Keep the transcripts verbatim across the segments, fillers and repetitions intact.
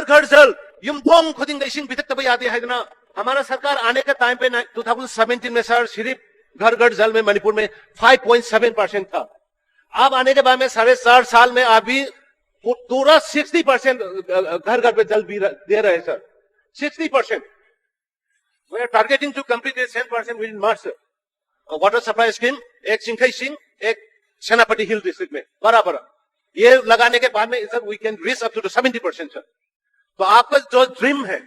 घर जल, ꯌꯨꯝꯊꯣꯡ ꯈꯨꯗꯤꯡꯗ ꯏꯁꯤꯡ ꯄꯤꯊꯛꯇꯕ ꯌꯥꯗꯦ ꯍꯥꯏꯗꯅ, हमारा सरकार आने के टाइम पे ना, टू थाउजेंड सेवनटीन में सर सिर्फ घर घर जल में मणिपुर में फ़ाइव पॉइंट सेवन परसेंट था। आप आने के बाद में साढ़े चार साल में अभी पू- पूरा सिक्सटी परसेंट घर घर पे जल भी र- दे रहे हैं sir. Sixty percent. We are targeting to complete this seven percent within March, sir. Water supply scheme, एक चिंखई सिंह, एक सेनापति हिल डिस्ट्रिक्ट में बराबर। ये लगाने के बाद में sir, we can reach up to the seventy percent sir. तो आपका जो ड्रीम है,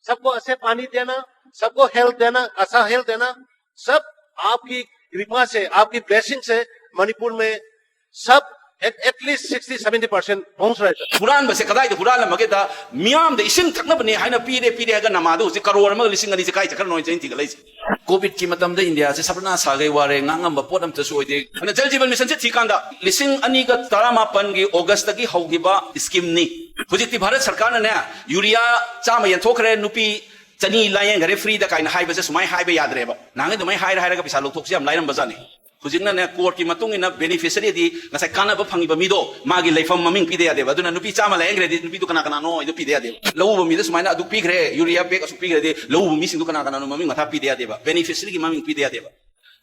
सबको अच्छे पानी देना, सबको हेल्थ देना, अच्छा हेल्थ देना, सब आपकी कृपा से, आपकी ब्लेसिंग से मणिपुर में सब एटलीस्ट सिक्सटी सेवेंटी परसेंट पहुंच रहे हैं सर। ꯍꯨꯔꯥꯟꯕꯁꯦ ꯀꯗꯥꯏꯗ ꯍꯨꯔꯥꯜꯂꯝꯃꯒꯦꯗ, ꯃꯤꯌꯥꯝꯗ ꯏꯁꯤꯡ ꯊꯛꯅꯕꯅꯦ ꯍꯥꯏꯅ ꯄꯤꯔꯦ ꯄꯤꯔꯦ ꯍꯥꯏꯔꯒ ꯅꯃꯥꯗꯣ ꯍꯧꯖꯤꯛ ꯀꯔꯣꯔ ꯑꯃꯒ ꯂꯤꯁꯤꯡ ꯑꯅꯤꯁꯦ ꯀꯥꯏ ꯆꯠꯈ꯭ꯔꯅꯣ ꯍꯥꯏꯅ ꯑꯩꯅ ꯊꯤꯒꯠꯂꯛꯏꯁꯦ꯫ ꯀꯣꯚꯤꯗꯀꯤ ꯃꯇꯝꯗ ꯏꯟꯗꯤꯌꯥꯁꯦ ꯁꯕꯅꯥ ꯁꯥꯈꯩ ꯋꯥꯔꯦ, ꯉꯥꯡꯉꯝꯕ ꯄꯣꯠ ꯑꯝꯇꯁꯨ ꯑꯣꯏꯗꯦ꯫ ꯑꯗꯨꯅ ꯖꯜ ꯖꯤꯕꯟ ꯃꯤꯁꯟꯁꯦ ꯊꯤꯀꯥꯟꯗ ꯂꯤꯁꯤꯡ ꯑꯅꯤꯒ ꯇꯔꯥꯃꯥꯄꯟꯒꯤ ꯑꯣꯒꯁꯇꯒꯤ ꯍꯧꯈꯤꯕ ꯁ꯭ꯀꯤꯝꯅꯤ꯫ ꯍꯧꯖꯤꯛꯇꯤ ꯚꯥꯔꯠ ꯁꯔꯀꯥꯔꯅꯅꯦ ꯌꯨꯔꯤꯌꯥ ꯆꯥꯝꯃ ꯌꯦꯟꯊꯣꯛꯈ꯭ꯔꯦ, ꯅꯨꯄꯤ ꯆꯅꯤ ꯂꯥꯏꯌꯦꯡꯈꯔꯦ ꯐ꯭ꯔꯤꯗ ꯀꯥꯏꯅ ꯍꯥꯏꯕꯁꯦ ꯁꯨꯃꯥꯏꯅ ꯍꯥꯏꯕ ꯌꯥꯗ꯭ꯔꯦꯕ꯫ ꯅꯍꯥꯟꯒꯩ ꯑꯗꯨꯃꯥꯏꯅ ꯍꯥꯏꯔ ꯍꯥꯏꯔꯒ ꯄꯩꯁꯥ ꯂꯧꯊꯣꯛꯁꯤ ꯌꯥꯝ ꯂꯥꯏꯔꯝꯕꯖꯥꯠꯅꯤ꯫ ꯍꯧꯖꯤꯛꯅꯅꯦ ꯀꯣꯔꯠꯀꯤ ꯃꯇꯨꯡ ꯏꯟꯅ ꯕꯦꯅꯤꯐꯤꯁꯔꯤꯗꯤ ꯉꯁꯥꯏ ꯀꯥꯟꯅꯕ ꯐꯪꯉꯤꯕ ꯃꯤꯗꯣ ꯃꯥꯒꯤ ꯂꯩꯐꯝ ꯃꯃꯤꯡ ꯄꯤꯗ ꯌꯥꯗꯦꯕ꯫ ꯑꯗꯨꯅ ꯅꯨꯄꯤ ꯆꯥꯝꯃ ꯂꯥꯏꯌꯦꯡꯈ꯭ꯔꯗꯤ ꯅꯨꯄꯤꯗꯣ ꯀꯅꯥ ꯀꯅꯥꯅꯣ ꯍꯥꯏꯗꯣ ꯄꯤꯗ ꯌꯥꯗꯦꯕ꯫ ꯂꯧ ꯎꯕ ꯃꯤꯗ ꯁꯨꯃꯥꯏꯅ ꯑꯗꯨ ꯄꯤꯈ꯭ꯔꯦ, ꯌꯨꯔꯤꯌꯥ ꯕꯦꯒ ꯑꯁꯨꯛ ꯄꯤꯈ꯭ꯔꯗꯤ ꯂꯧ ꯎꯕ ꯃꯤꯁꯤꯡꯗꯣ ꯀꯅꯥ ꯀꯅꯥꯅꯣ ꯃꯃꯤꯡ ꯃꯊꯥ ꯄꯤꯗ ꯌꯥꯗꯦꯕ, ꯕꯦꯅꯤꯐꯤꯁꯔꯤꯒꯤ ꯃꯃꯤꯡ ꯄꯤꯗ ꯌꯥꯗꯦꯕ꯫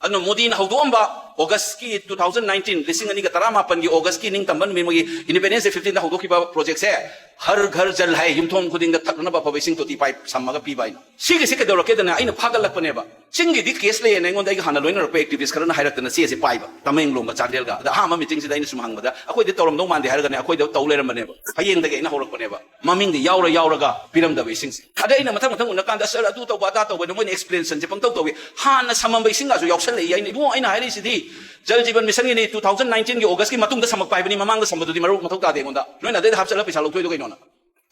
ꯑꯗꯨꯅ ꯃꯣꯗꯤꯅ ꯍꯧꯗꯣꯛꯑꯝꯕ ꯑꯣꯒꯁꯀꯤ ꯇꯨ ꯊꯥꯎꯖꯟ ꯅꯥꯏꯟꯇꯤꯟ, ꯂꯤꯁꯤꯡ ꯑꯅꯤꯒ ꯇꯔꯥꯃꯥꯄꯟꯒꯤ ꯑꯣꯒꯁꯀꯤ ꯅꯤꯡꯇꯝꯕ ꯅꯨꯃꯤꯠ ꯑꯃꯒꯤ ꯏꯟꯗꯤꯄꯦꯟꯗꯦꯟꯁ ꯗꯦ ꯐꯤꯐꯇꯤꯟꯗ ꯍꯧꯗꯣꯛꯈꯤꯕ ꯄ꯭ꯔꯣꯖꯦꯛꯁꯦ ꯍꯔ ꯘꯔ ꯖꯜ ꯍꯥꯏ, ꯌꯨꯝꯊꯣꯡ ꯈꯨꯗꯤꯡꯗ ꯊꯛꯅꯅꯕ ꯑꯐꯕ ꯏꯁꯤꯡ ꯇꯣꯇꯤ ꯄꯥꯏꯞ ꯁꯝꯃꯒ ꯄꯤꯕ ꯍꯥꯏꯅ꯫ ꯁꯤꯒꯤꯁꯦ ꯀꯩꯗꯧꯔꯛꯀꯦꯗꯅ ꯑꯩꯅ ꯐꯥꯒꯠꯂꯛꯄꯅꯦꯕ꯫ ꯆꯤꯡꯒꯤꯗꯤ ꯀꯦꯁ ꯂꯩꯌꯦꯅ ꯑꯩꯉꯣꯟꯗ ꯑꯩꯒ ꯍꯥꯟꯅ ꯂꯣꯏꯅꯔꯛꯄ ꯑꯦꯛꯇꯤꯚꯤꯁ ꯈꯔꯅ ꯍꯥꯏꯔꯛꯇꯅ ꯆꯦꯁꯦ ꯄꯥꯏꯕ, ꯇꯃꯦꯡꯂꯣꯡꯒ ꯆꯥꯟꯗꯦꯜꯒ꯫ ꯑꯗ ꯑꯍꯥꯟꯕ ꯃꯤꯇꯤꯡꯁꯤꯗ ꯑꯩꯅ ꯁꯨꯝ ꯍꯪꯕꯗ ꯑꯩꯈꯣꯏꯗ ꯇꯧꯔꯝꯗꯧ ꯃꯥꯟꯗꯦ ꯍꯥꯏꯔꯒꯅꯦ ꯑꯩꯈꯣꯏꯗ ꯇꯧ ꯂꯩꯔꯝꯕꯅꯦꯕ꯫ ꯍꯌꯦꯡꯗꯒꯤ ꯑꯩꯅ ꯍꯧꯔꯛꯄꯅꯦꯕ꯫ ꯃꯃꯤꯡꯗꯤ ꯌꯥꯎꯔ ꯌꯥꯎꯔꯒ ꯄꯤꯔꯝꯗꯕ ꯏꯁꯤꯡꯁꯦ꯫ ꯑꯗꯩ ꯑꯩꯅ ꯃꯊꯪ ꯃꯊꯪ ꯎꯅꯀꯥꯟꯗ, "ꯁꯥꯔ, ꯑꯗꯨ ꯇꯧꯕ ꯑꯗꯥ ꯇꯧꯕ" ꯍꯥꯏꯅ ꯃꯣꯏꯅ ꯑꯦꯛꯁꯄ꯭ꯂꯦꯅꯦꯁꯟꯁꯦ ꯄꯪꯇꯧ ꯇꯧꯏ꯫ ꯍꯥꯟꯅ ꯁꯝꯃꯝꯕ ꯏꯁꯤꯡꯒꯁꯨ ꯌꯥꯎꯁꯜꯂꯛꯏ꯫ ꯑꯩꯅ, "ꯏꯕꯨꯡꯉꯣ, ꯑꯩꯅ ꯍꯥꯏꯔꯤꯁꯤꯗꯤ ꯖꯜ ꯖꯤꯕꯟ ꯃꯤꯁꯟꯒꯤꯅꯤ, ꯇꯨ ꯊꯥꯎꯖꯟ ꯅꯥꯏꯟꯇꯤꯟꯒꯤ ꯑꯣꯒꯁꯀꯤ ꯃꯇꯨꯡꯗ ꯁꯝꯃꯛꯄ ꯍꯥꯏꯕꯅꯤ, ꯃꯃꯥꯡꯗ ꯁꯝꯕꯗꯨꯗꯤ ꯃꯔꯨ ꯃꯊꯧ ꯇꯥꯗꯦ ꯑꯩꯉꯣꯟꯗ꯫ ꯅꯣꯏꯅ ꯑꯗꯩꯗ ꯍꯥꯞꯆꯜꯂꯒ ꯄꯩꯁꯥ ꯂꯧꯊꯣꯛꯏꯗꯣ ꯀꯩꯅꯣꯅ?"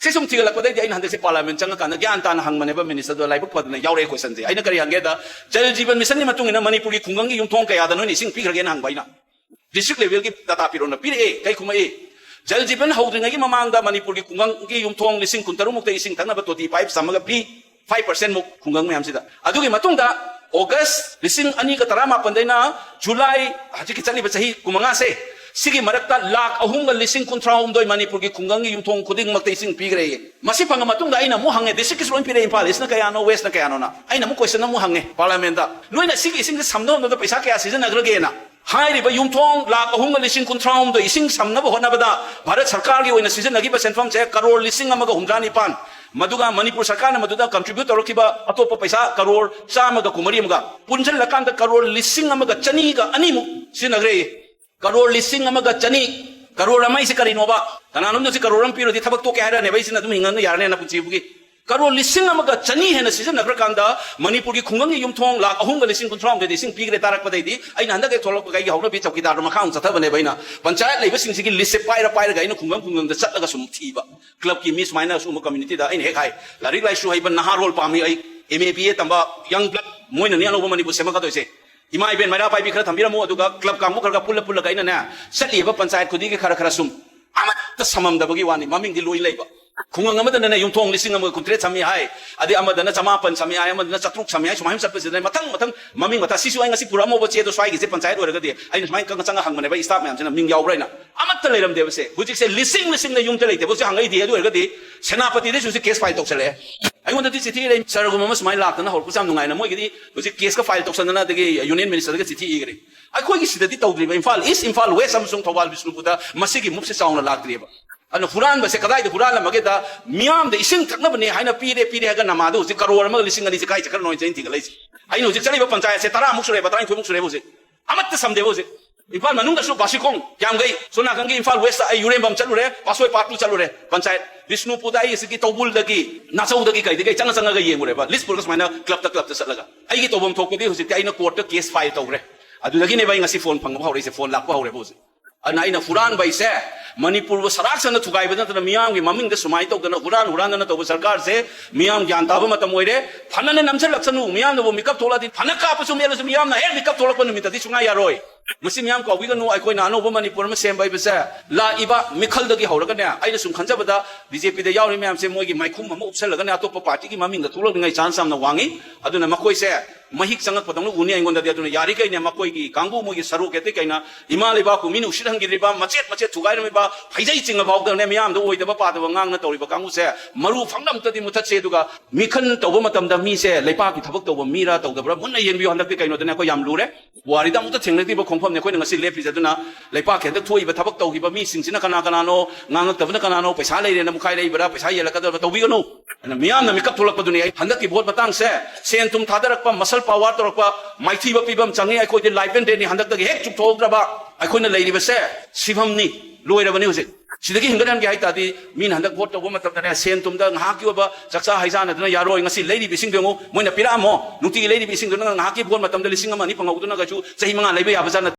ꯁꯤ ꯁꯨꯝ ꯊꯤꯒꯠꯂꯛꯄꯗꯩꯗꯤ ꯑꯩꯅ ꯍꯟꯗꯛꯁꯦ ꯄꯥꯔꯂꯤꯌꯥꯃꯦꯟ ꯆꯪꯉꯀꯥꯟꯗ ꯒ꯭ꯌꯥꯟ ꯇꯥꯅ ꯍꯪꯕꯅꯦꯕ ꯃꯤꯅꯤꯁꯇꯔꯗꯣ, ꯂꯥꯏꯕꯛ ꯐꯗꯅ ꯌꯥꯎꯔꯛꯑꯦ ꯀꯣꯏꯁꯟꯁꯦ꯫ ꯑꯩꯅ ꯀꯔꯤ ꯍꯪꯒꯦꯗ, ꯖꯜ ꯖꯤꯕꯟ ꯃꯤꯁꯟꯒꯤ ꯃꯇꯨꯡ ꯏꯟꯅ ꯃꯅꯤꯄꯨꯔꯒꯤ ꯈꯨꯡꯒꯪꯒꯤ ꯌꯨꯝꯊꯣꯡ ꯀꯌꯥꯗ ꯅꯣꯏꯅ ꯏꯁꯤꯡ ꯄꯤꯈ꯭ꯔꯒꯦꯅ ꯍꯪꯕ ꯑꯩꯅ꯫ ꯗꯤꯁꯇ꯭ꯔꯤꯛ ꯂꯦꯚꯦꯜꯒꯤ ꯗꯥꯇꯥ ꯄꯤꯔꯣꯅ ꯄꯤꯔꯛꯑꯦ꯫ ꯀꯩ ꯈꯨꯝꯃꯛꯏ? ꯖꯜ ꯖꯤꯕꯟ ꯍꯧꯗ꯭ꯔꯤꯉꯩꯒꯤ ꯃꯃꯥꯡꯗ ꯃꯅꯤꯄꯨꯔꯒꯤ ꯈꯨꯡꯒꯪꯒꯤ ꯌꯨꯝꯊꯣꯡ ꯂꯤꯁꯤꯡ ꯀꯨꯟꯇꯔꯨꯛ ꯃꯨꯛꯇ ꯏꯁꯤꯡ ꯊꯛꯅꯕ ꯇꯣꯇꯤ ꯄꯥꯏꯞ ꯆꯝꯃꯒ ꯄꯤ, ꯐꯥꯏꯚ ꯄꯥꯔꯁꯦꯟ ꯃꯨꯛ ꯈꯨꯡꯒꯪ ꯃꯌꯥꯝꯁꯤꯗ꯫ ꯑꯗꯨꯒꯤ ꯃꯇꯨꯡꯗ ꯑꯣꯒꯁ ꯂꯤꯁꯤꯡ ꯑꯅꯤꯒ ꯇꯔꯥꯃꯥꯄꯟꯗꯩꯅ ꯖꯨꯂꯥꯏ, ꯍꯧꯖꯤꯛꯀꯤ ꯆꯠꯂꯤꯕ ꯆꯍꯤ ꯀꯨꯟꯃꯉꯥꯁꯦ, ꯁꯤꯒꯤ ꯃꯔꯛꯇ ꯂꯥꯈ ꯑꯍꯨꯝꯒ ꯂꯤꯁꯤꯡ ꯀꯨꯟꯊ꯭ꯔꯥ ꯍꯨꯝꯗꯣꯏ ꯃꯅꯤꯄꯨꯔꯒꯤ ꯈꯨꯡꯒꯪꯒꯤ ꯌꯨꯝꯊꯣꯡ ꯈꯨꯗꯤꯡꯃꯛꯇ ꯏꯁꯤꯡ ꯄꯤꯈ꯭ꯔꯦ꯫ ꯃꯁꯤ ꯐꯪꯉ ꯃꯇꯨꯡꯗ ꯑꯩꯅ ꯑꯃꯨꯛ ꯍꯪꯉꯦ, district ꯀꯤꯁꯨ ꯂꯣꯏ ꯄꯤꯔꯛꯑꯦ, ꯏꯝꯐꯥꯜ East ꯅ ꯀꯌꯥꯅꯣ, West ꯅ ꯀꯌꯥꯅꯣꯅ꯫ ꯑꯩꯅ ꯑꯃꯨꯛ question ꯑꯃꯨꯛ ꯍꯪꯉꯦ parliament ꯇ, "ꯅꯣꯏꯅ ꯁꯤꯒꯤ ꯏꯁꯤꯡꯁꯦ ꯁꯝꯅꯕ ꯍꯣꯠꯅꯕꯗ ꯄꯩꯁꯥ ꯀꯌꯥ ꯁꯤꯖꯤꯟꯅꯈ꯭ꯔꯒꯦꯅ?" ꯍꯥꯏꯔꯤꯕ ꯌꯨꯝꯊꯣꯡ ꯂꯥꯈ ꯑꯍꯨꯝꯒ ꯂꯤꯁꯤꯡ ꯀꯨꯟꯊ꯭ꯔꯥ ꯍꯨꯝꯗꯣꯏ ꯏꯁꯤꯡ ꯁꯝꯅꯕ ꯍꯣꯠꯅꯕꯗ ꯚꯥꯔꯠ ꯁꯔꯀꯥꯔꯒꯤ ꯑꯣꯏꯅ ꯁꯤꯖꯤꯟꯅꯈꯤꯕ ꯁꯦꯟꯐꯝꯁꯦ ꯀꯔꯣꯔ ꯂꯤꯁꯤꯡ ꯑꯃꯒ ꯍꯨꯝꯗ꯭ꯔꯥ ꯅꯤꯄꯥꯟ, ꯃꯗꯨꯒ ꯃꯅꯤꯄꯨꯔ ꯁꯔꯀꯥꯔꯅ ꯃꯗꯨꯗ contribute ꯇꯧꯔꯛꯈꯤꯕ ꯑꯇꯣꯞꯄ ꯄꯩꯁꯥ ꯀꯔꯣꯔ ꯆꯥꯝꯃꯒ ꯀꯨꯟꯃꯔꯤ ꯑꯃꯒ ꯄꯨꯟꯁꯤꯜꯂꯀꯥꯟꯗ ꯀꯔꯣꯔ ꯂꯤꯁꯤꯡ ꯑꯃꯒ ꯆꯅꯤꯒ ꯑꯅꯤꯃꯨꯛ ꯁꯤꯖꯤꯟꯅꯈ꯭ꯔꯦ꯫ ꯀꯔꯣꯔ ꯂꯤꯁꯤꯡ ꯑꯃꯒ ꯆꯅꯤ꯫ ꯀꯔꯣꯔ ꯑꯃ ꯍꯥꯏꯁꯦ ꯀꯔꯤꯅꯣꯕ? ꯀꯅꯥꯅꯣꯝꯅꯁꯨ ꯀꯔꯣꯔ ꯑꯃ ꯄꯤꯔꯗꯤ ꯊꯕꯛ ꯇꯣꯛꯀꯦ ꯍꯥꯏꯔꯅꯦꯕ, ꯑꯩꯁꯤꯅ ꯑꯗꯨꯝ ꯍꯤꯡꯉꯒ ꯌꯥꯔꯅꯦꯅ ꯄꯨꯟꯁꯤꯕꯨꯒꯤ꯫ ꯀꯔꯣꯔ ꯂꯤꯁꯤꯡ ꯑꯃꯒ ꯆꯅꯤ ꯍꯦꯟꯅ ꯁꯤꯖꯤꯟꯅꯈ꯭ꯔꯀꯥꯟꯗ ꯃꯅꯤꯄꯨꯔꯒꯤ ꯈꯨꯡꯒꯪꯒꯤ ꯌꯨꯝꯊꯣꯡ ꯂꯥꯈ ꯑꯍꯨꯝꯒ ꯂꯤꯁꯤꯡ ꯀꯨꯟꯊ꯭ꯔꯥ ꯍꯨꯝꯗꯣꯏꯗ ꯏꯁꯤꯡ ꯄꯤꯈ꯭ꯔꯦ ꯇꯥꯔꯛꯄꯗꯩꯗꯤ ꯑꯩꯅ ꯍꯟꯗꯛ ꯍꯦꯛ ꯊꯣꯛꯂꯛꯄꯒ ꯑꯩꯒꯤ ꯍꯧꯅꯕꯤ ꯆꯧꯀꯤꯗꯥꯔꯗꯣ ꯃꯈꯥ ꯑꯃꯨꯛ ꯆꯠꯊꯕꯅꯦꯕ꯫ ꯑꯩꯅ ꯄꯟꯆꯥꯌꯠ ꯂꯩꯕꯁꯤꯡꯁꯤꯒꯤ list ꯁꯦ ꯄꯥꯏꯔ ꯄꯥꯏꯔꯒ ꯑꯩꯅ ꯈꯨꯡꯒꯪ ꯈꯨꯡꯒꯪꯗ ꯆꯠꯂꯒ ꯁꯨꯝ ꯊꯤꯕ꯫ Club ꯀꯤ ꯃꯤ ꯁꯨꯃꯥꯏꯅ ꯁꯨꯝꯕ community ꯗ ꯑꯩꯅ ꯍꯦꯛ ꯍꯥꯏ, "ꯂꯥꯏꯔꯤꯛ ꯂꯥꯏꯁꯨ ꯍꯩꯕ ꯅꯍꯥꯔꯣꯜ ꯄꯥꯝꯃꯤ ꯑꯩ, M A B A ꯇꯝꯕ young blood, ꯃꯣꯏꯅꯅꯦ ꯑꯅꯧꯕ ꯃꯅꯤꯄꯨꯔ ꯁꯦꯝꯃꯛꯀꯗꯣꯏꯁꯦ꯫ ꯏꯃꯥ ꯏꯕꯦꯟ ꯃꯩꯔꯥ ꯄꯥꯏꯕꯤ ꯈꯔ ꯊꯝꯕꯤꯔꯝꯃꯣ, ꯑꯗꯨꯒ club ꯀꯥꯡꯕꯨ ꯈꯔꯒ ꯄꯨꯜꯂ ꯄꯨꯜꯂꯒ ꯑꯩꯅꯅꯦ ꯆꯠꯂꯤꯕ ꯄꯟꯆꯥꯌꯠ ꯈꯨꯗꯤꯡꯒꯤ ꯈꯔ ꯈꯔ ꯁꯨꯝ ꯑꯃꯠꯇ ꯁꯝꯃꯝꯗꯕꯒꯤ ꯋꯥꯅꯤ, ꯃꯃꯤꯡꯗꯤ ꯂꯣꯏ ꯂꯩꯕ꯫ ꯈꯨꯡꯒꯪ ꯑꯃꯗꯅꯅꯦ ꯌꯨꯝꯊꯣꯡ ꯂꯤꯁꯤꯡ ꯑꯃꯒ ꯀꯨꯟꯇꯔꯦꯠ ꯁꯝꯃꯤ ꯍꯥꯏ, ꯑꯗꯩ ꯑꯃꯗꯅ ꯆꯃꯥꯄꯟ ꯁꯝꯃꯤ ꯍꯥꯏ, ꯑꯃꯗꯅ ꯆꯥꯇ꯭ꯔꯨꯛ ꯁꯝꯃꯤ ꯍꯥꯏ, ꯁꯨꯃꯥꯏꯅ ꯆꯠꯄꯁꯤꯗ ꯃꯊꯪ ꯃꯊꯪ ꯃꯃꯤꯡ ꯃꯊꯥ꯫ ꯁꯤꯁꯨ ꯑꯩ ꯉꯁꯤ ꯄꯨꯔꯛꯑꯝꯃꯣꯕ ꯆꯦꯗꯣ, ꯁ꯭ꯋꯥꯏꯒꯤꯁꯦ ꯄꯟꯆꯥꯌꯠ ꯑꯣꯏꯔꯒꯗꯤ ꯑꯩꯅ ꯁꯨꯃꯥꯏꯅ ꯆꯪꯉ ꯆꯪꯉ ꯍꯪꯕꯅꯦꯕ staff ꯃꯌꯥꯝꯁꯤꯅ ꯃꯤꯡ ꯌꯥꯎꯕ꯭ꯔꯥ ꯍꯥꯏꯅ꯫ ꯑꯃꯠꯇ ꯂꯩꯔꯝꯗꯦꯕꯁꯦ꯫ ꯍꯧꯖꯤꯛꯁꯦ ꯂꯤꯁꯤꯡ ꯂꯤꯁꯤꯡꯅ ꯌꯨꯝꯗ ꯂꯩꯇꯦꯕ꯫ ꯍꯧꯖꯤꯛ ꯍꯪꯉꯛꯏꯗꯤ ꯑꯗꯨ ꯑꯣꯏꯔꯒꯗꯤ ꯁꯦꯅꯥꯄꯇꯤꯗꯁꯨ ꯍꯧꯖꯤꯛ case file ꯇꯧꯁꯜꯂꯛꯑꯦ꯫ ꯑꯩꯉꯣꯟꯗꯗꯤ ꯆꯤꯊꯤ ꯏꯔꯦ, "ꯁꯔꯒꯨꯝꯕ ꯑꯃ ꯁꯨꯃꯥꯏꯅ ꯂꯥꯛꯇꯅ ꯍꯧꯔꯛꯄꯁꯦ ꯌꯥꯝ ꯅꯨꯡꯉꯥꯏꯅ ꯃꯣꯏꯒꯤꯗꯤ ꯍꯧꯖꯤꯛ case ꯀ file ꯇꯧꯁꯟꯗꯅ ꯑꯗꯒꯤ Union Minister ꯗꯒ ꯆꯤꯊꯤ ꯏꯈ꯭ꯔꯦ꯫ ꯑꯩꯈꯣꯏꯒꯤ ꯁꯤꯗꯗꯤ ꯇꯧꯗ꯭ꯔꯤꯕ, ꯏꯝꯐꯥꯜ East, ꯏꯝꯐꯥꯜ West ꯑꯃꯁꯨꯡ ꯊꯧꯕꯥꯜ ꯕꯤꯁꯅꯨꯄꯨꯔꯗ ꯃꯁꯤꯒꯤ ꯃꯨꯞꯁꯦ ꯆꯥꯎꯅ ꯂꯥꯛꯇ꯭ꯔꯤꯕ"꯫ ꯑꯗꯨꯅ ꯍꯨꯔꯥꯟꯕꯁꯦ ꯀꯗꯥꯏꯗ ꯍꯨꯔꯥꯜꯂꯝꯃꯒꯦꯗ, ꯃꯤꯌꯥꯝꯗ ꯏꯁꯤꯡ ꯊꯛꯅꯕꯅꯦ ꯍꯥꯏꯅ ꯄꯤꯔꯦ, ꯄꯤꯔꯦ ꯍꯥꯏꯔꯒ ꯅꯃꯥꯗꯣ ꯍꯧꯖꯤꯛ ꯀꯔꯣꯔ ꯑꯃꯒ ꯂꯤꯁꯤꯡ ꯑꯅꯤꯁꯦ ꯀꯥꯏ ꯆꯠꯈ꯭ꯔꯅꯣ ꯍꯥꯏꯅ ꯑꯩꯅ ꯊꯤꯒꯠꯂꯛꯏꯁꯦ꯫ ꯑꯩꯅ ꯍꯧꯖꯤꯛ ꯆꯠꯂꯤꯕ ꯄꯟꯆꯥꯌꯠꯁꯦ ꯇꯔꯥꯃꯨꯛ ꯁꯨꯔꯦꯕ, ꯇꯔꯥꯅꯤꯊꯣꯏꯃꯨꯛ ꯁꯨꯔꯦꯕ ꯍꯧꯖꯤꯛ꯫ ꯑꯃꯠꯇ ꯁꯝꯗꯦꯕ ꯍꯧꯖꯤꯛ꯫ ꯏꯝꯐꯥꯜ ꯃꯅꯨꯡꯗꯁꯨ ꯕꯥꯁꯤꯈꯣꯡ, ꯀ꯭ꯌꯥꯝꯒꯩ, ꯁꯣꯝ ꯅꯥꯀꯟꯒꯤ ꯏꯝꯐꯥꯜ West ꯇ ꯑꯩ ꯌꯨꯔꯦꯝꯕꯝ ꯆꯠꯂꯨꯔꯦ, ꯄꯥꯠꯁꯣꯏ ꯄꯥꯠꯇꯨ ꯆꯠꯂꯨꯔꯦ, ꯄꯟꯆꯥꯌꯠ ꯕꯤꯁꯅꯨꯄꯨꯔꯗ ꯑꯩ ꯁꯤꯒꯤ ꯇꯧꯕꯨꯜꯗꯒꯤ, ꯅꯥꯆꯧꯗꯒꯤ ꯀꯩꯗꯒꯤ ꯑꯩ ꯆꯪꯉ ꯆꯪꯉꯒ ꯌꯦꯡꯉꯨꯔꯦꯕ, list ꯄꯨꯔꯒ ꯁꯨꯃꯥꯏꯅ club ꯇ club ꯇ ꯆꯠꯂꯒ꯫ ꯑꯩꯒꯤ ꯇꯧꯐꯝ ꯊꯣꯛꯄꯗꯤ ꯍꯧꯖꯤꯛꯇꯤ ꯑꯩꯅ court ꯇ case file ꯇꯧꯈ꯭ꯔꯦ꯫ ꯑꯗꯨꯗꯒꯤꯅꯦꯕ ꯑꯩ ꯉꯁꯤ phone ꯐꯪꯕ ꯍꯧꯔꯛꯏꯁꯦ, phone ꯂꯥꯛꯄ ꯍꯧꯔꯦꯕ ꯍꯧꯖꯤꯛ꯫ ꯑꯗꯨꯅ ꯑꯩꯅ ꯍꯨꯔꯥꯟꯕ ꯍꯥꯏꯁꯦ ꯃꯅꯤꯄꯨꯔꯕꯨ ꯁꯔꯥꯛ ꯁꯟꯅ ꯊꯨꯒꯥꯏꯕ ꯅꯠꯇꯅ ꯃꯤꯌꯥꯝꯒꯤ ꯃꯃꯤꯡꯗ ꯁꯨꯃꯥꯏꯅ ꯇꯧꯗꯅ ꯍꯨꯔꯥꯟ ꯍꯨꯔꯥꯟꯗꯅ ꯇꯧꯕ ꯁꯔꯀꯥꯔꯁꯦ ꯃꯤꯌꯥꯝ ꯒ꯭ꯌꯥꯟ ꯇꯥꯕ ꯃꯇꯝ ꯑꯣꯏꯔꯦ꯫ ꯐꯅꯅ ꯅꯝꯁꯤꯜꯂꯛꯁꯅꯨ, ꯃꯤꯌꯥꯝꯅꯕꯨ ꯃꯤꯀꯞ ꯊꯣꯛꯂꯛꯑꯗꯤ ꯐꯅ ꯀꯥꯞꯄꯁꯨ ꯃꯦꯠꯂꯁꯨ ꯃꯤꯌꯥꯝꯅ ꯍꯦꯛ ꯃꯤꯀꯞ ꯊꯣꯛꯂꯛꯄ ꯅꯨꯃꯤꯠꯇꯗꯤ ꯁꯨꯡꯌꯥ ꯌꯥꯔꯣꯏ꯫ ꯃꯁꯤ ꯃꯌꯥꯝ ꯀꯥꯎꯕꯤꯒꯅꯨ, ꯑꯩꯈꯣꯏꯅ ꯑꯅꯧꯕ ꯃꯅꯤꯄꯨꯔ ꯑꯃ ꯁꯦꯝꯕ ꯍꯥꯏꯕꯁꯦ ꯂꯥꯛꯏꯕ ꯃꯤꯈꯜꯗꯒꯤ ꯍꯧꯔꯒꯅꯦ, ꯑꯩꯅ ꯁꯨꯝ ꯈꯟꯖꯕꯗ ꯕꯤ ꯖꯦ ꯄꯤꯗ ꯌꯥꯎꯔꯤ ꯃꯌꯥꯝꯁꯦ ꯃꯣꯏꯒꯤ ꯃꯥꯏꯈꯨꯝ ꯑꯃ ꯎꯞꯁꯜꯂꯒꯅꯦ ꯑꯇꯣꯞꯄ ꯄꯥꯔꯇꯤꯒꯤ ꯃꯃꯤꯡꯗ ꯊꯣꯛꯂꯛꯅꯤꯡꯉꯥꯏ ꯆꯥꯟꯁ ꯌꯥꯝꯅ ꯋꯥꯡꯉꯤ꯫ ꯑꯗꯨꯅ ꯃꯈꯣꯏꯁꯦ ꯃꯍꯤꯛ ꯆꯪꯉꯛꯄꯗꯧꯅ ꯎꯅꯤ ꯑꯩꯉꯣꯟꯗꯗꯤ꯫ ꯑꯗꯨꯅ ꯌꯥꯔꯤꯈꯩꯅꯦ ꯃꯈꯣꯏꯒꯤ ꯀꯥꯡꯕꯨ, ꯃꯣꯏꯒꯤ ꯁꯔꯨꯛ ꯑꯇꯩ ꯀꯩꯅ ꯏꯃꯥ ꯂꯩꯕꯥꯛꯄꯨ ꯃꯤꯅ ꯎꯁꯤꯠꯍꯟꯈꯤꯗ꯭ꯔꯤꯕ, ꯃꯆꯦꯠ ꯃꯆꯦꯠ ꯊꯨꯒꯥꯏꯔꯝꯃꯤꯕ, ꯐꯩꯖꯩ ꯆꯤꯡꯉ ꯐꯥꯎꯗꯅꯦ ꯃꯤꯌꯥꯝꯗ ꯑꯣꯏꯗꯕ ꯄꯥꯗꯕ ꯉꯥꯡꯅ ꯇꯧꯔꯤꯕ ꯀꯥꯡꯕꯨꯁꯦ ꯃꯔꯨ ꯐꯪꯅ ꯑꯝꯇꯗꯤ ꯃꯨꯊꯠꯁꯦ꯫ ꯑꯗꯨꯒ ꯃꯤꯈꯜ ꯇꯧꯕ ꯃꯇꯝꯗ ꯃꯤꯁꯦ ꯂꯩꯄꯥꯛꯀꯤ ꯊꯕꯛ ꯇꯧꯕ ꯃꯤꯔꯥ ꯇꯧꯗꯕ꯭ꯔꯥ ꯃꯨꯟꯅ ꯌꯦꯡꯕꯤꯌꯨ꯫ ꯍꯟꯗꯛꯇꯤ ꯀꯩꯅꯣꯗꯅꯦ ꯑꯩꯈꯣꯏ ꯌꯥꯝ ꯂꯨꯔꯦ꯫ ꯄꯨꯋꯥꯔꯤꯗ ꯑꯃꯨꯛꯇ ꯊꯦꯡꯅꯗ꯭ꯔꯤꯕ ꯈꯣꯡꯐꯝꯅꯤ ꯑꯩꯈꯣꯏꯅ ꯉꯁꯤ ꯂꯦꯞꯄꯤꯁꯦ꯫ ꯑꯗꯨꯅ ꯂꯩꯄꯥꯛꯀꯤ ꯍꯟꯗꯛ ꯊꯣꯛꯏꯕ ꯊꯕꯛ ꯇꯧꯈꯤꯕ ꯃꯤꯁꯤꯡꯁꯤꯅ ꯀꯅꯥ ꯀꯅꯥꯅꯣ, ꯉꯥꯡꯉꯛꯇꯕꯅ ꯀꯅꯥꯅꯣ, ꯄꯩꯁꯥ ꯂꯩꯔꯦꯅ ꯃꯨꯛꯈꯥꯏꯔꯛꯏꯕ꯭ꯔꯥ, ꯄꯩꯁꯥ ꯌꯦꯜꯂꯛꯀꯗꯕ꯭ꯔꯥ, ꯇꯧꯕꯤꯒꯅꯨ꯫ ꯑꯗꯨꯅ ꯃꯤꯌꯥꯝꯅ ꯃꯤꯀꯞ ꯊꯣꯛꯂꯛꯄꯗꯨꯅꯤ꯫ ꯑꯩ ꯍꯟꯗꯛꯀꯤ ꯚꯣꯠ ꯃꯇꯥꯡꯁꯦ ꯁꯦꯟ ꯊꯨꯝ ꯊꯥꯗꯔꯛꯄ, ꯃꯁꯜ ꯄꯥꯋꯔ ꯇꯧꯔꯛꯄ, ꯃꯥꯏꯊꯤꯕ ꯄꯤꯕ ꯑꯃ ꯆꯪꯉꯤ꯫ ꯑꯩꯈꯣꯏꯗꯤ ꯂꯥꯏꯐ ꯑꯦꯟ ꯗꯦꯠꯅꯤ꯫ ꯍꯟꯗꯛꯇꯒꯤ ꯍꯦꯛ ꯆꯨꯞꯊꯣꯛꯍꯧꯗ꯭ꯔꯕ ꯑꯩꯈꯣꯏꯅ ꯂꯩꯔꯤꯕꯁꯦ ꯁꯤꯐꯝꯅꯤ, ꯂꯣꯏꯔꯕꯅꯤ꯫ ꯍꯧꯖꯤꯛ ꯁꯤꯗꯒꯤ ꯍꯦꯟꯒꯠꯍꯟꯒꯦ ꯍꯥꯏ ꯇꯥꯔꯗꯤ ꯃꯤꯅ ꯍꯟꯗꯛ ꯚꯣꯠ ꯇꯧꯕ ꯃꯇꯝꯗꯅꯦ ꯁꯦꯟ ꯊꯨꯝꯗ ꯉꯥꯏꯍꯥꯛꯀꯤ ꯑꯣꯏꯕ ꯆꯥꯛꯆꯥ ꯍꯩꯖꯥꯟꯅꯗꯅ ꯌꯥꯔꯣꯏ꯫ ꯉꯁꯤ ꯂꯩꯔꯤꯕ ꯏꯁꯤꯡꯗꯣ ꯌꯦꯡꯉꯨ, ꯃꯣꯏꯅ ꯄꯤꯔꯛꯑꯝꯃꯣ, ꯅꯨꯡꯇꯤꯒꯤ ꯂꯩꯔꯤꯕ ꯏꯁꯤꯡꯗꯨꯅ ꯉꯥꯏꯍꯥꯛꯀꯤ ꯚꯣꯠ ꯃꯇꯝꯗ ꯂꯤꯁꯤꯡ ꯑꯃ ꯑꯅꯤ ꯐꯪꯍꯧꯗꯨꯅ ꯀꯩꯁꯨ ꯆꯍꯤ ꯃꯉꯥ ꯂꯩꯕ ꯌꯥꯕ ꯖꯥꯠ ꯅꯠꯇꯦ꯫